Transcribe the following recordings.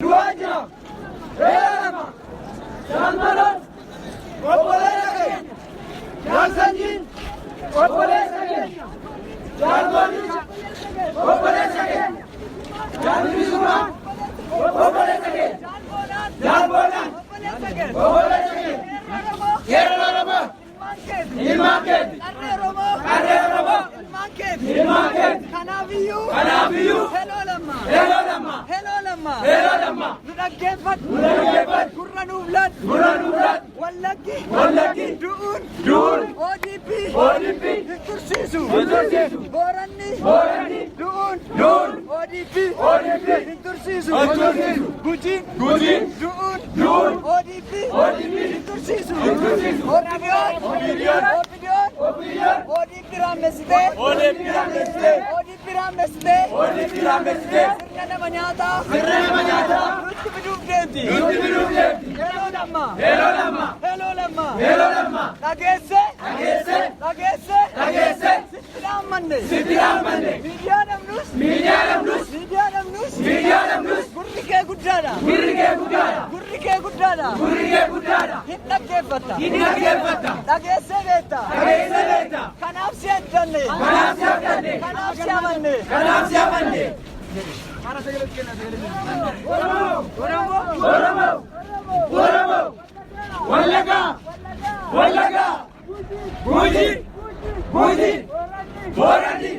Du'aa jira. Heera lama. Jaalmaroon obboleessa keenya. Jaalsanyiin obboleessa keenya. Jaalgoonicha obboleessa keenya. Jaalbilisummaan obboleessa keenya. Jaalboonaan obboleessa keenya. Qeerroo Oromoo ilmaan keeti. Qarree Oromoo ilmaan keeti. Kanaafiyyuu. Kanaafiyyuu. Heloo lamma. Heloo lamma. Heloo lamma. Heloo lamma. Nu dhaggeeffadhu. Nu dhaggeeffadhu. Gurra nuuf laadhu. Gurra nuuf laadhu. Wallaggi. Wallaggi. Du'uun. Du'uun. ODP. ODP. Hin tursiisu. Hin tursiisu. Booranni. Booranni. Du'uun. Du'uun. ODP. ODP. Hin tursiisu. Hin tursiisu. Gujiin. Gujiin. Du'uun. Du'uun. ODP. ODP. Hin tursiisu. Hin tursiisu. OPDOn. OPDOn. OPDOn. OPDOn. ODP raamessitee. ODP raamessitee. ODP raamessitee. ODP raamessitee. Sirna nama nyaataa. Sirna nama nyaataa. Nutti fiduuf deemti. Nutti fiduuf deemti. Heloo lamma. Heloo lamma. Heloo lamma. Heloo lamma. Dhageesse. Dhageesse. Dhageesse. Dhageesse. Sitti dhaammanne. Sitti dhaammanne. Miidiyaa dhabnus. Miidiyaa dhabnus. Miidiyaa dhabnus. Miidiyaa dhabnus. Gurri kee guddaadha. Gurri kee guddaadha. Gurri kee guddaadha. Gurri kee guddaadha. Hin dhaggeeffatta. Hin dhaggeeffatta. Dhageessee beekta. Dhageessee beekta. Kanaaf si abdanne. Kanaaf si abdanne. Kanaaf si amanne. Kanaaf si amanne. Oromoo. Oromoo. Wallaggaa. Wallaggaa. Guji. Guji. Booranni.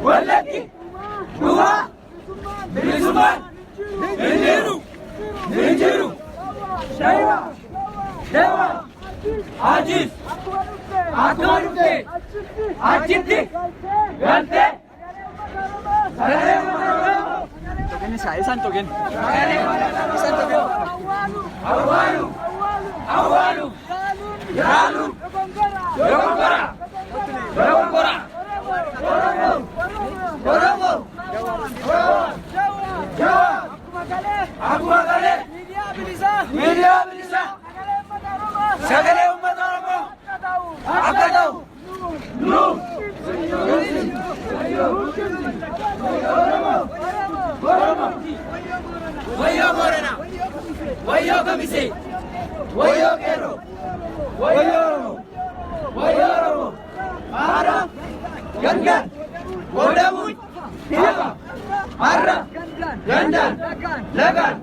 Wallaggi. Dhugaa. Bilisummaan. Hin jiru. Hin jiru. Shaywa. Dewa. Ajiis. Akkuma dhufte. Achitti. Galtee. Sagalee uummata Oromoo. Isaan togen. Isaan togen. Awwaalu. Awwaalu. Yaalu. Dogoggora. Dogoggora. Oromoo. Oromoo. Jawa. Akkuma galee. Miidiyaa bilisaa. Miidiyaa bilisaa. Sagalee uummata Oromoo. Akka ta'u. Nuuf. Oromoo. Wayyoo Booranaa. Wayyoo Kamisee. Wayyoo Qeerroo. Wayyoo Oromoo. Wayyoo Oromoo. Haara. Gandaan. Qodamuun. Hifa. Har'a. Gandaan. Lagaan.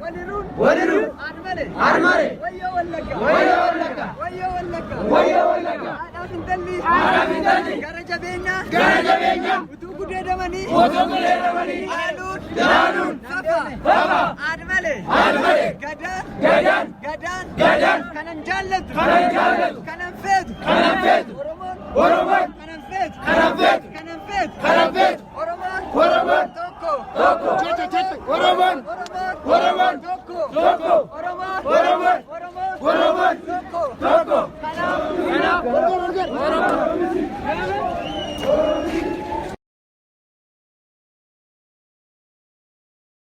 Waliruun. Armare. Wayyoo Wallagga. Wayyoo Wallagga. Wayyoo Wallagga. Wayyoo Wallagga. Haadhaaf intalli. Haadhaaf intalli. Gara jabeenyaa. Gara jabeenyaa. Utuu gudeedamanii. Utuu gudeedamanii. Yaaluun. Yaaluun. Fafa. Fafa. Aadmale. Aadmale. Gadaan. Gadaan. Gadaan. Gadaan. Kanan jaallatu. Kanan jaallatu. Kanan feetu. Kanan feetu. Oromoon. Oromoon. Kanan feetu. Kanan feetu. Kanan feetu. Kanan feetu. Oromoon. Oromoon. Tokko. Tokko. Oromoon. Oromoon. Oromoon. Tokko.